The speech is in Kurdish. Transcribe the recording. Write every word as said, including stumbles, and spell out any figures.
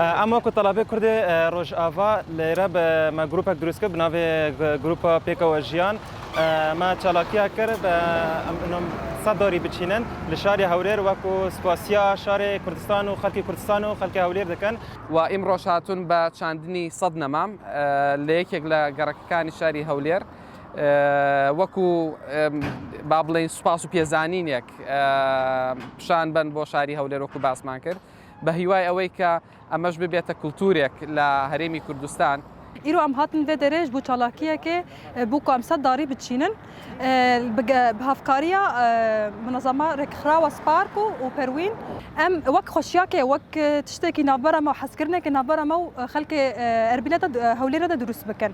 Em wekî Telebê Kurdê, e, Rojava lêre bi me grûpek dirûst kir bi navê g-, grûpa Pêka We Jiyan. E, me çalakiya kir bi em, em sed darî biçînin li şarê Hewlêr wekî spasiya şarê Kurdistan û xelkê Kurdistan û xelkê Hewlêr dikin. و ئیمڕۆش هاتوون بە چاندنی سەد نەمام، ئە، لە یەکێک لە گەڕەکەکانی شاری هەولێر، ئە، وەکو، ئەم، با بڵێن سوپاس و پێزانینێک، ئە، پیشان بەن بۆ شاری هەولێر وەکو باسمان کرد، بە هیوای ئەوەی کە ئەمەش ببێتە کولتورێک لە هەرێمی کوردستان. Îro em hatin vê derê ji bo çalakiyekê, e, bo ku em sed darî biçînin, e, bi ge-, bi hevkariya, e, munezema Rêkxirawa Spark û, û Perwîn, em wek xweşiyakê, wek, e, tiştekî navbera me û hezkirinekê navbera me û, e, xelkê, e, Erbîlê de, e, Hewlêrê de dirûst bikin.